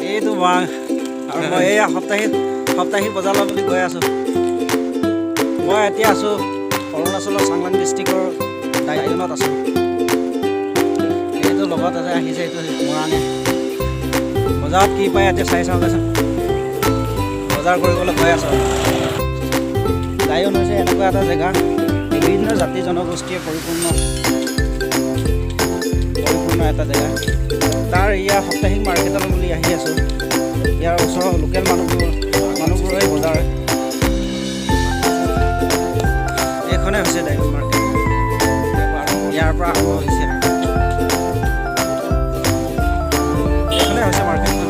এইটো মৰাং আৰু মই এইয়া সাপ্তাহিক সাপ্তাহিক বজাৰলৈ বুলি গৈ আছোঁ। মই এতিয়া আছোঁ অৰুণাচলৰ চাংলাং ডিষ্ট্ৰিক্টৰ ডাইজনত আছোঁ। এইটো লগত এটা আহিছে, এইটো মৰাঙে। বজাৰত কি পায় এতিয়া চাই চাওঁগৈচোন। বজাৰ কৰিবলৈ গৈ আছোঁ। ডায়ন হৈছে এনেকুৱা এটা জেগা, বিভিন্ন জাতি জনগোষ্ঠীয়ে পৰিপূৰ্ণ পৰিপূৰ্ণ এটা জেগা। তাৰ ইয়াৰ সাপ্তাহিক মাৰ্কেটলৈ বুলি আহি আছোঁ। ইয়াৰ ওচৰৰ লোকেল মানুহবোৰে বজাৰ। এইখনে হৈছে ডায়ন মাৰ্কেট। ইয়াৰ পৰা আৰম্ভ হৈছে। এইখনে হৈছে মাৰ্কেটখন।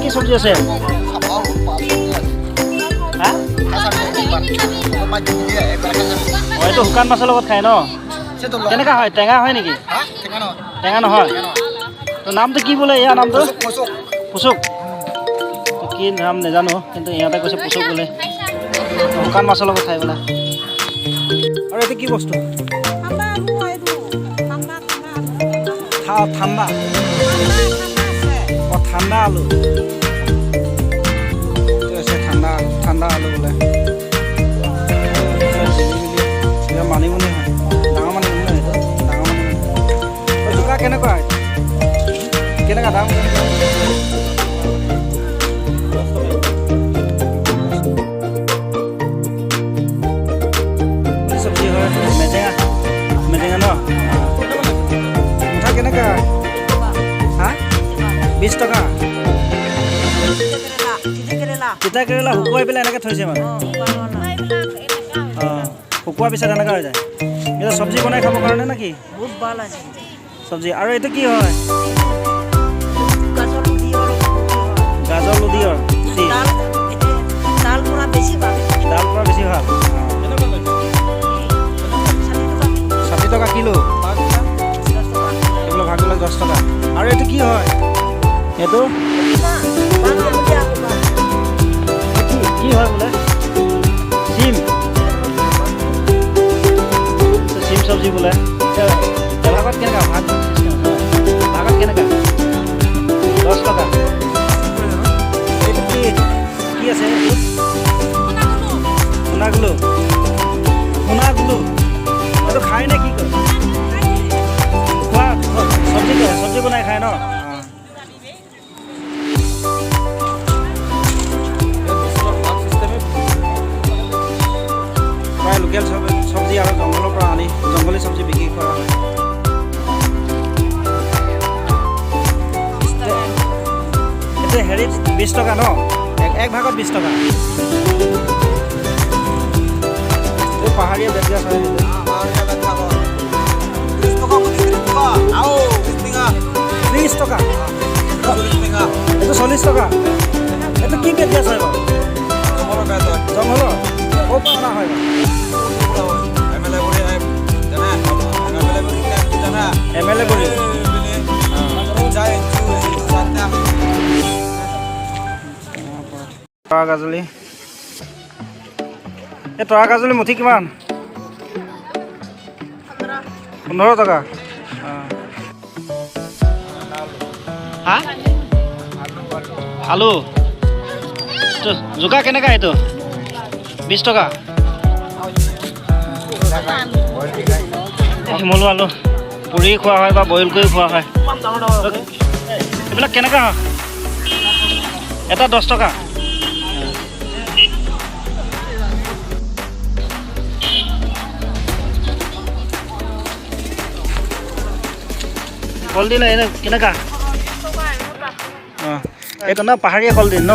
কি চব্জি আছে? হা, অঁ, এইটো শুকান মাছৰ লগত খায় ন? কেনেকুৱা হয়? টেঙা হয় নেকি? টেঙা নহয়। তো নামটো কি বোলে? ইয়াৰ নামটো পুচুক। তো কি নাম নাজানো, কিন্তু ইহঁতে কৈছে পুচুক বোলে। শুকান মাছৰ লগত খাই বোলে। আৰু এইটো কি বস্তু? ঠাণ্ডা, অঁ, ঠাণ্ডা আলু। এইটো হৈছে ঠাণ্ডা ঠাণ্ডা আলু বোলে। কিবা মানিমুনি হয়, ডাঙৰ মানিমুনি ন এইটো? ডাঙৰ মানিমুনি। অ, জোকা কেনেকুৱা? কেনেকুৱা দাম কেনেকুৱা? চব্জি হয় মেজেঙা, মেজেঙা ন? মুঠা কেনেকুৱা? হা, 20 টকা। তিতা কেৰেলা শুকুৱাই পেলাই এনেকৈ থৈছে মানে। অঁ, শুকোৱাৰ পিছত এনেকুৱা হৈ যায়। এতিয়া চব্জি বনাই খাবৰ কাৰণে নেকি? বহুত ভাল আছে। চব্জি। আৰু এইটো কি হয়? গাজৰ লুধিয়ৰ। গাজৰ লুধিয়ৰ। ডাল, ডাল পৰা বেছি ভাল। ডাল পৰা বেছি ভাল। 60 টকা। 60 টকা কিলো। 10 টকা। এইবিলাক ভাগবিলাক 10 টকা। আৰু এইটো কি হয় এইটো? কি কি হয় বোলে? চিম, চিম চব্জি বোলে। এভাগত কেনেকুৱা? ভাগ ভাগত কেনেকুৱা? 10 টকা। এইটো কি কি আছে? সোণাগুলো, সোণাগুলো। এইটো খায় নে কি কয়? খোৱা চব্জি, চব্জি বনাই খায় ন? অঁ। প্ৰায় লোকেল চব্জি আৰু জংঘলৰ পৰা আনি জংঘলী চব্জি বিক্ৰী কৰা হয়। এইটো হেৰিত 20 টকা ন? এক এক ভাগত 20 টকা। এই পাহাৰীয়া বেতগাছ হয় সেইটো। 30 টকা। এইটো 40 টকা। এইটো কি বেতগাছ হয় বাৰু? জংঘলৰ। ক'ৰ পৰা অনা হয় বাৰু? এম এল এ কৰি। তৰা গাজলি, এই তৰা গাজলি মুঠি কিমান? 15 টকা। অঁ। হা, আলু তো জোকা কেনেকুৱা? এইটো 20 টকা। শিমলু আলু পুৰি খোৱা হয় বা বইল কৰি খোৱা হয়। এইবিলাক কেনেকুৱা হয়? এটা 10 টকা। কলডিল এনে কেনেকুৱা? অঁ, এইটো ন পাহাৰীয়া কলডিল ন?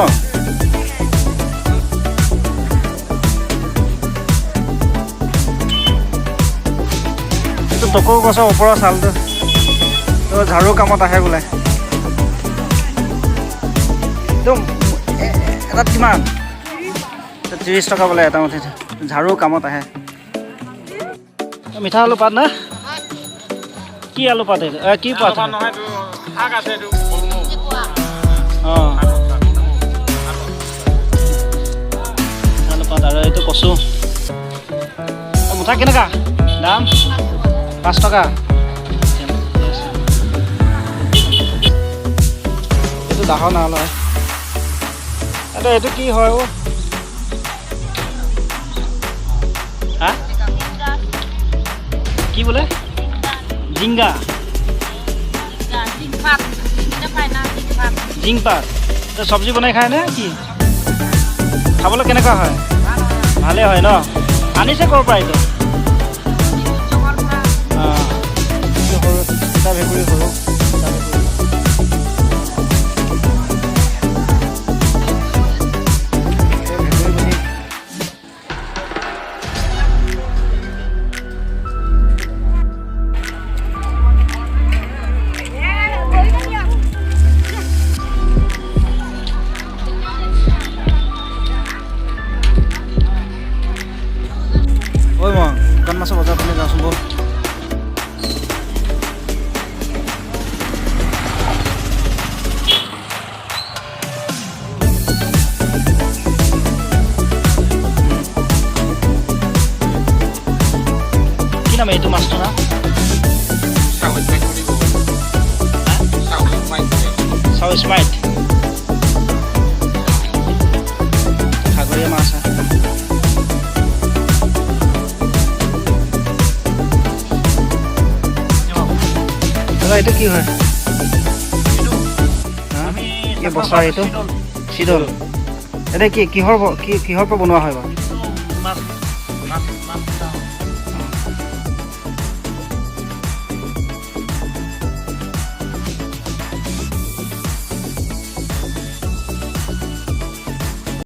এইটো টকৌ গছৰ ওপৰৰ ছালটো, তো ঝাৰু কামত আহে বোলে। একদম এটাত কিমান? 30 টকা বোলে এটা মুঠিত। ঝাৰু কামত আহে। মিঠা আলু পাত না কি আলু পাত এইটো? কি পাত? অঁ, আলু পাত। আৰু এইটো কচু। মুঠা কেনেকুৱা দাম? 5 টকা। এইটো ডাঙৰ নাল হয়। এইটো কি হয়? অ' হা, কি বোলে? জিংগা, জিংপাত। চব্জি বনাই খায়নে কি? খাবলৈ কেনেকুৱা হয়? ভালেই হয় ন? আনিছে ক'ৰ পৰা এইটো? অঁ, সৰু চিতা ভেকুৰী, সৰু চিতা ভেকুৰী। ভেকুৰী বুলি। ঐ, মই শুকান মাছৰ বজাৰ পিনে যাওঁচোন, ব'ল। কি নাম এইটো মাছটো না? চাউ স্মাইট, সাগৰীয় মাছ হয়। দাদা, এইটো কি হয়? হা? কি বছৰ এইটো? চিদল। এতিয়া কি কিহৰ পৰা বনোৱা হয় বাৰু?